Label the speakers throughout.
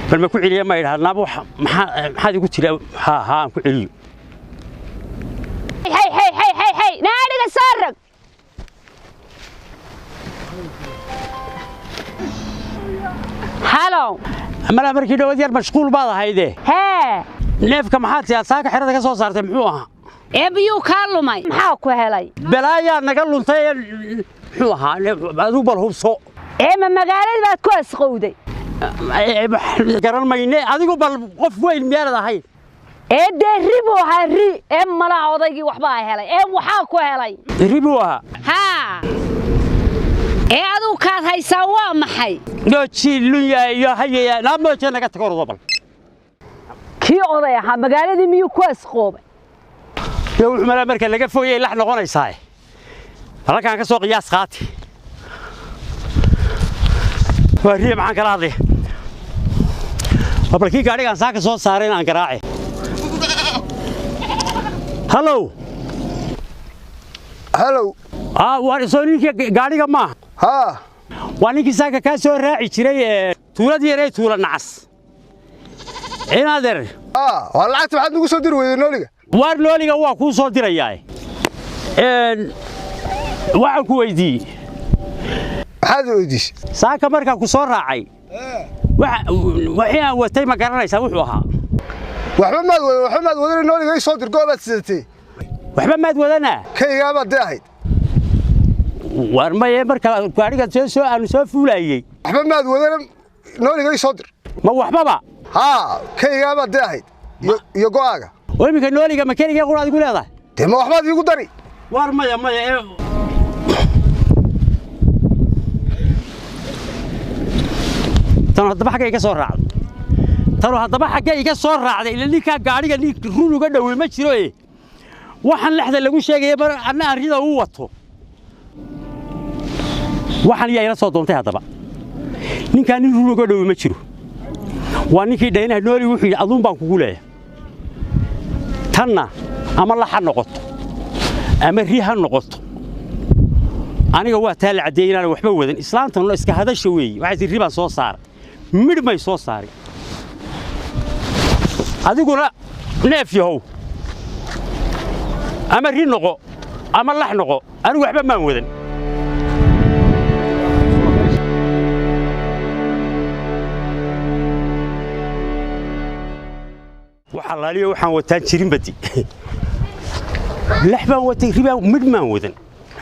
Speaker 1: Bal ma ku celiya ma idhaahnaaba waxa maxaad igu tiri? Haa haa, aan ku celiyo.
Speaker 2: Hey hey hey hey hey, naadhiga soo rog. Halow.
Speaker 1: Malaa markii dhawad yar mashquul baad ahayde.
Speaker 2: Hee.
Speaker 1: Neefka maxaad tiyaa saaka xerada ka soo saartay muxuu ahaa?
Speaker 2: Ee biyuu kaa lumay, maxaa ku helay?
Speaker 1: Balaayaa naga luntay, muxuu ahaa? Adigu bal hubso.
Speaker 2: Ee ma magaalada baad ku asqowday?
Speaker 1: Garan mayne, adigu bal qof weyn miyaanad ahayn?
Speaker 2: Ee dee ri buu ahaa, ri. Ee malaa odaygii waxbaa helay. Ee waxaa ku helay?
Speaker 1: Ri buu ahaa.
Speaker 2: Haa. Ee adigu kaad haysaa waa maxay?
Speaker 1: Nooji lunya iyo hayaya naamooje naga tago ordo bal.
Speaker 2: Kii oday ahaa magaaladii miyuu ku asqoobay?
Speaker 1: Yo wuxuu malaa marka laga foyay lax noqonaysaa. Halkaan ka soo qiyaas qaati. Waa riye, maxaan kala hadlay? Bal kii gaadhigaan saaka soo saaray aan garaace. Hallow.
Speaker 3: Hallow.
Speaker 1: Waa soo ninkii gaadhiga maaha?
Speaker 3: Haa.
Speaker 1: Waa ninkii saaka kaa soo raaci jiray ee tuuladii yaree, tuula nacas inaadeer.
Speaker 3: Waa lacagta maxaad nagu soo diri weyday nooliga?
Speaker 1: Waar nooliga waa kuu soo dirayaa. Waxaan ku weydiiyey.
Speaker 3: Maxaad weydiisay?
Speaker 1: Saaka markaan ku soo raacay waxii aan watay ma garanaysaa wuxuu ahaa?
Speaker 3: Waxba maad wadan, waxba maad wadan. Nooliga ii soo dir, goobaad sidatay.
Speaker 1: Waxba maad wadanaa?
Speaker 3: Kaygaabaad dee ahayd.
Speaker 1: Waar maye, marka gaadhiga soo aanu soo fuulayey.
Speaker 3: Waxba maad wadana, nooliga ii soo dir.
Speaker 1: Ma waxbaba?
Speaker 3: Haa, kaygaabaad dee ahayd iyo go'aaga.
Speaker 1: Oo iminka nooliga ma keligee qura adigu leedahay?
Speaker 3: Dee ma waxbaad iigu dari?
Speaker 1: Waar maya maya, ee tanu haddaba xagga iga soo raacday, tanu haddaba xagga iga soo raacday. Ila ninkaa gaadhiga nin run uga dhowey ma jiro. E waxaan lexda lagu sheegaya mar anna aan rida u wato, waxaan yaa ila soo doontay. Haddaba ninkaa nin run uga dhowey ma jiro. Waa ninkii dhaynaha nooli wuxuu yidhi aduun baan kugu leeyahay tanna, ama lax ha noqoto ama ri ha noqoto. Aniga waa taa la caddeeyey inaanan waxba wadan. Islaantanuna iska hadasha weeye, waxay tii ri baan soo saaray, midh may soo saaray. Adiguna neef yahow, ama ri noqo ama lax noqo, anigu waxba maan wadan. Wax allaaliyo waxaan wataan jirin badi. Lax baan watay, ribaan midh maan wadan,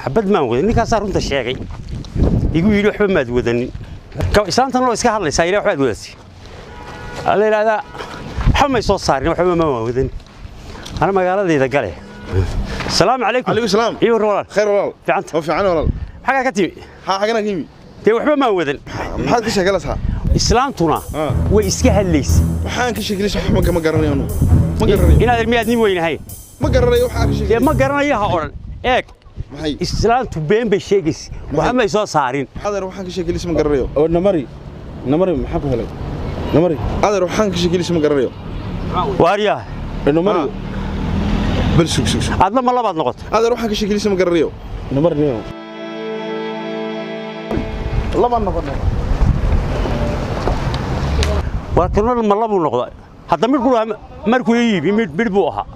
Speaker 1: xabad maan wadan. Ninkaasaa runta sheegay, igu yidhi waxba maad wadanin. Islaantan loo iska hadlaysaa ilaa waxbaad wadatay la yidhahdaa, waxba may soo saarin, waxba ma wadan. Ana magaaladayda gale. Asalaamu calaykum.
Speaker 4: Calaykum salaam.
Speaker 1: Iyo war walaal.
Speaker 4: Khayr walaal.
Speaker 1: Fiicanta?
Speaker 4: Oo fiican walaal.
Speaker 1: Xagaa ka timi?
Speaker 4: Haa, xagana ka yimi.
Speaker 1: Dee waxba maan wadan.
Speaker 4: Maxaad ka sheegalaysaa?
Speaker 1: Islaantuna way iska hadlaysa.
Speaker 4: Waxaan ka sheegalaysaa wax ma garanayo anu. Ma garanayo.
Speaker 1: Inaad miyaad nin weynahay?
Speaker 4: Ma garanayo waxaan ka
Speaker 1: dee
Speaker 4: sheegalaysaa.
Speaker 1: Ma garanayo ha odhan, eeg.
Speaker 4: Maxay?
Speaker 1: Islaantu been bay sheegaysa, waxba may soo saarin.
Speaker 4: Adeer, waxaan ka sheegalaysaa ma garanayo.
Speaker 5: Oo namari namari, maxaa ku helay namari?
Speaker 4: Adeer, waxaan ka sheegalaysaa ma garanayo.
Speaker 1: Waaryaa.
Speaker 5: Namari.
Speaker 4: Bal sug sug sug.
Speaker 1: Adna ma labaad noqotay?
Speaker 4: Adeer, waxaan ka sheegalaysaa ma garanayo.
Speaker 5: Namari niyo.
Speaker 3: Laba noqon.
Speaker 1: Waa kanna ma labuu noqday hadda? Midh ku markuu ii iibi midh midh buu ahaa.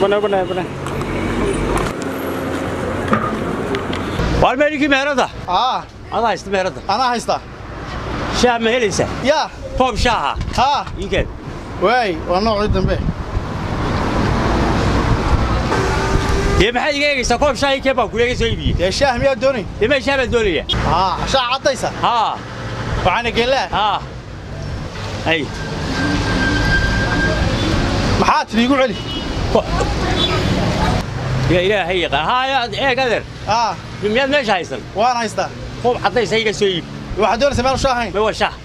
Speaker 5: Bana bana bana.
Speaker 1: Waar meeligii meherada?
Speaker 6: Aa.
Speaker 1: Adaa haysta meherada?
Speaker 6: Anaa haysta.
Speaker 1: Shaah ma helaysaa?
Speaker 6: Yaa.
Speaker 1: Koob shaaha.
Speaker 6: Haa.
Speaker 1: Ii keen.
Speaker 6: Waay, waa noocii dambe.
Speaker 1: Dee maxaad iga eegaysaa? Koob shaah ii keen baan kuleega soo iibiyey.
Speaker 6: Dee shaah miyaa doonay?
Speaker 1: Dee mee shaah baan doonaya.
Speaker 6: Haa, shaah caddaysa.
Speaker 1: Haa.
Speaker 6: Waxaana geellaa.
Speaker 1: Haa, ay.
Speaker 6: Maxaa tidhi? Igu celi.
Speaker 1: Ya ilaahay yaqaan. Haa, eeg adeer.
Speaker 6: Aa.
Speaker 1: Miyaad meesha haysan?
Speaker 6: Waan haystaa.
Speaker 1: Koob caddaysa iga soo iib.
Speaker 6: Waxaad doonaysaa meel shaah ahayn?
Speaker 1: Ma waa shaah.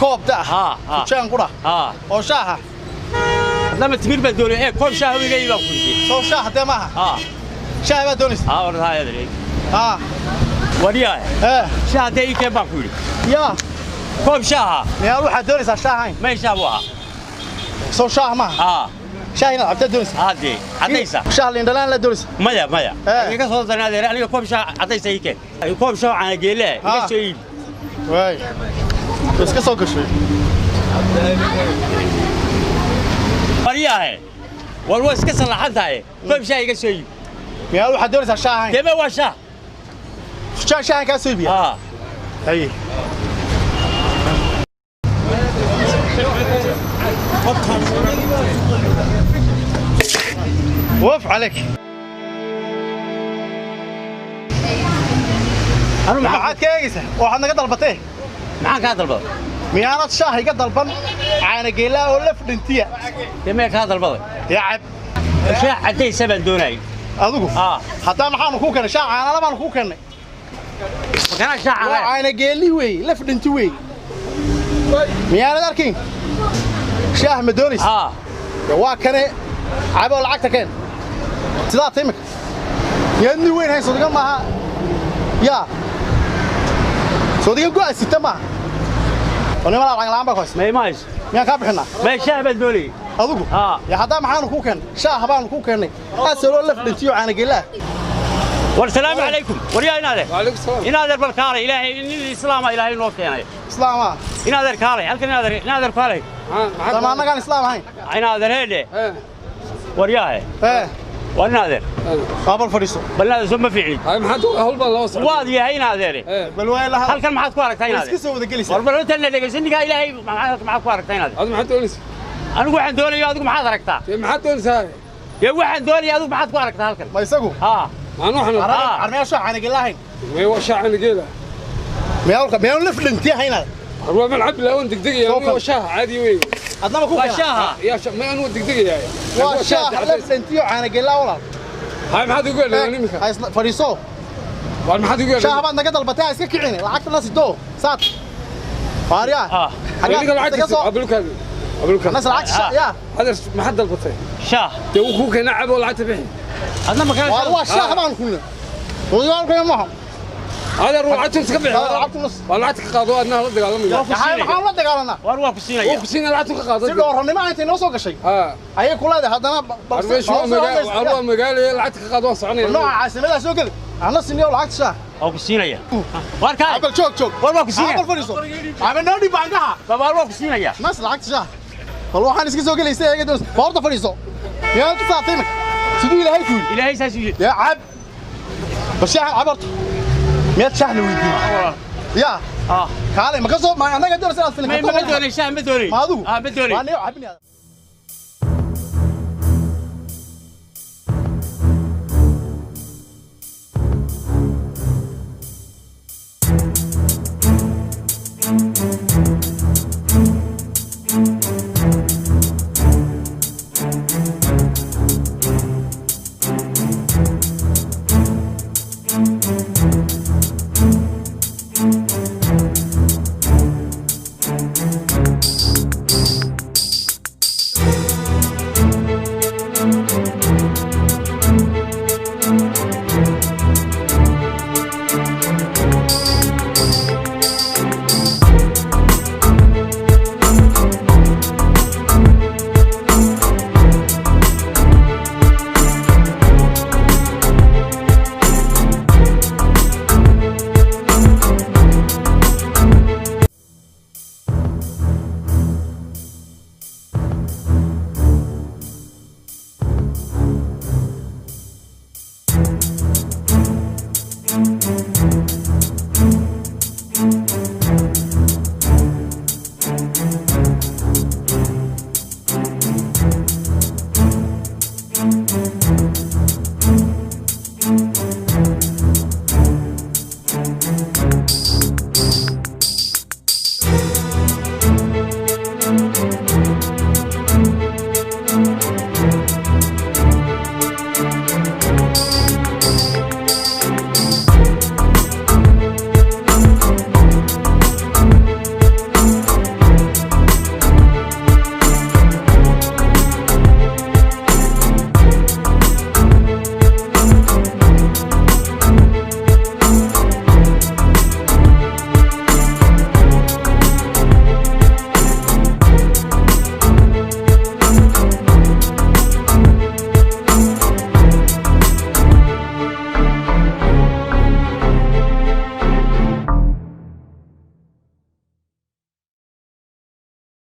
Speaker 6: Koob da.
Speaker 1: Haa haa.
Speaker 6: Fujaan qura.
Speaker 1: Haa.
Speaker 6: Oo shaaha.
Speaker 1: Haddama timir baan doonaya. Eeg, koob shaah iga iib baan ku yidhi.
Speaker 6: Soo shaah dee maaha?
Speaker 1: Haa.
Speaker 6: Shaah baad doonaysaa?
Speaker 1: Haa, war haa adeer.
Speaker 6: Haa.
Speaker 1: Wariyaa.
Speaker 6: Ee.
Speaker 1: Shaah dee ii keen baan ku yidhi.
Speaker 6: Yaa.
Speaker 1: Koob shaaha.
Speaker 6: Miyaa waxaad doonaysaa shaah ahayn?
Speaker 1: May shaah buu ahaa.
Speaker 6: Soo shaah maaha?
Speaker 1: Haa.
Speaker 6: Shaah inaad cabtaa doonaysa?
Speaker 1: Haddee caddaysa.
Speaker 6: Shaah liindhalaan la doonaysa?
Speaker 1: Maya maya.
Speaker 6: Eh.
Speaker 1: Iga soo darin adeer, aniga koob shaah caddaysa ii keen. Koob shaah caana geele iga
Speaker 6: Ah.
Speaker 1: soo iibi.
Speaker 6: Waay. Iska soo gashay.
Speaker 1: Waryaahe. War waa iska sallaxan tahay. Koob shaah iga soo iibi.
Speaker 6: Miyaa waxaad doonaysaa shaah ahayn?
Speaker 1: Dee ma waa shaah.
Speaker 6: Shaah shaahan kaa soo iibiya?
Speaker 1: Haa.
Speaker 6: Haye. وف عليك.
Speaker 1: Anu maxaa
Speaker 6: maxaad ka eegaysaa? Waxaad naga dalbatay.
Speaker 1: Maxaan kaa dalbaday?
Speaker 6: Miyaanad shaah iga dalban caana geelaa oo laf dhintiya?
Speaker 1: Dee mee kaa dalbaday?
Speaker 6: Dee cab.
Speaker 1: Shaah caddaysa baan doonayay.
Speaker 6: Adigu?
Speaker 1: Haa.
Speaker 6: Haddaa maxaanu kuu keenay? Shaah caanala baanu kuu keennay.
Speaker 1: Makanaa shaah
Speaker 6: Waa
Speaker 1: caana.
Speaker 6: caana geeli weey, laf dhinti weey. Miyaanad arkin? Shaah ma doonaysa?
Speaker 1: Haa.
Speaker 6: Dee waa kane cab oo lacagta keen. Sidaa ta imika. Miyaad nin weyn hayn soodigan maaha? Yaa. Soodigan go'a sita maaha. Oo niman lacag la'aan baa ku haysta.
Speaker 1: Ma imayso.
Speaker 6: Miyaan kaa bixinaa?
Speaker 1: Mee shaah baan doonayay.
Speaker 6: Adigu?
Speaker 1: Haa.
Speaker 6: Ya haddaa maxaanu kuu keennay? Shaah baanu kuu keennay. Asaloo laf dhintiyo caana geelaa.
Speaker 1: War salaamu calaykum. Waryaa inaadeer.
Speaker 5: وعليكم السلام.
Speaker 1: Inaadeer bal kaalay ilaahay nin islaama ilaahay noo keenay.
Speaker 6: Islaam ah.
Speaker 1: Inaadeer kaalay halkan inaadeer inaadeer kaalay.
Speaker 6: Sama annagaan islaam ahayn.
Speaker 1: Inaadeer heedhe.
Speaker 5: ها
Speaker 1: Waryaahe.
Speaker 6: Ee,
Speaker 1: War inaadeer.
Speaker 6: waa bal fadhiiso.
Speaker 1: Bal inaadeer soo ma fiicni.
Speaker 5: هاي maxaad hawl baan loo socday.
Speaker 1: Waad yahay inaadeer.
Speaker 6: Bal waa la hadal.
Speaker 1: Halkan maxaad ku aragtaa
Speaker 6: Way iska
Speaker 1: inaadeer?
Speaker 6: soo wada gelaysaa.
Speaker 1: War bal inta la dhegeysan ninka ilaahay maxaad ku aragtaa inaadeer?
Speaker 5: Adigu maxaad doonaysaa?
Speaker 1: Anigu waxaan doonayaa adigu maxaad aragtaa?
Speaker 5: Dee maxaad doonaysaa?
Speaker 1: Dee waxaan doonayaa adigu maxaad ku aragtaa halkan?
Speaker 6: Ma isagu?
Speaker 1: Haa.
Speaker 5: Maxaan waxaan
Speaker 1: Ah.
Speaker 6: Armayaa shaah caana geelaa ahayn.
Speaker 5: may waa shaaca geela.
Speaker 6: Miyaa miyaa laf dhintiya ahayn?
Speaker 5: Waa man cabdi laa waan degdegaya
Speaker 6: Soo
Speaker 5: anigu waa
Speaker 6: kal.
Speaker 5: shaah caadi weey.
Speaker 6: Adna ma kuu
Speaker 1: Waa
Speaker 6: keenaa?
Speaker 1: shaaha.
Speaker 5: Yaa shaah ma anigu degdegaya.
Speaker 6: Waa shaah laf dhintiyo caana geelaa walaal.
Speaker 5: Hay maxaad ugu yeedhay imika?
Speaker 6: Ha isla fadhiiso.
Speaker 5: Waar maxaad ugu yeedhay?
Speaker 6: Shaah baad naga dalbatay, ha iska kicin. Lacagta la sidoo. Saad. Faariyaa.
Speaker 1: Ah.
Speaker 5: Adiga lacagta
Speaker 6: soo.
Speaker 5: abulkaadi. Abulkaadi.
Speaker 6: Nas lacagta shaah yaa.
Speaker 5: Adeer maxaad dalbatay?
Speaker 1: Shaah.
Speaker 5: Dee uu kuu keenay cab oo lacagta bixi.
Speaker 1: Adna ma
Speaker 6: Waa
Speaker 1: kaa
Speaker 6: waa shaah baan kulna. Waa keenay maaha.
Speaker 5: Adeer waa lacagta iska bixi.
Speaker 6: Waa lacagta nus.
Speaker 5: Waa lacagta ka qaado adna la dagaalamaya.
Speaker 1: Waa ku
Speaker 6: Maxaa
Speaker 1: siinaya.
Speaker 6: maxaan la dagaalanaa?
Speaker 1: War waa ku siinaya.
Speaker 5: Wuu ku siinaya lacagta ka qaado.
Speaker 6: Si dhowrannimo intay noo soo gashay.
Speaker 5: Ha.
Speaker 6: Ayay ku leedahay haddana bal
Speaker 5: Meeshu waa magaalo, waa magaalo lacagta ka qaado waan soconaya.
Speaker 6: nooca caasimada soo geli. Ana siniyo lacagta shaah.
Speaker 1: Waa ku siinaya. War kaay.
Speaker 6: Abal joog joog.
Speaker 1: War waa ku siinaya.
Speaker 6: Abal fadhiiso. Abal noo dhib bangaha.
Speaker 1: Baba war waa ku siinaya.
Speaker 6: Nas lacagta shaah. Bal waxaan iska soo gelaysa eega doonaysa. Boorta fadhiiso. Miyaad ku saatay imika? Siduu Ilaahay ku yidhi.
Speaker 1: Ilaahay saas u yidhi.
Speaker 6: Yaa cab. Bal shaah cab horta. Miyaad shaah la weydiin? Yaa.
Speaker 1: Ah.
Speaker 6: Kaalay ma ka soo ma annaga doonaysa inaad filin
Speaker 1: Ma
Speaker 6: karto.
Speaker 1: ma doonay shaah ma doonay.
Speaker 6: Ma adigu?
Speaker 1: Ah ma doonay.
Speaker 6: Waa niyo cabinaya.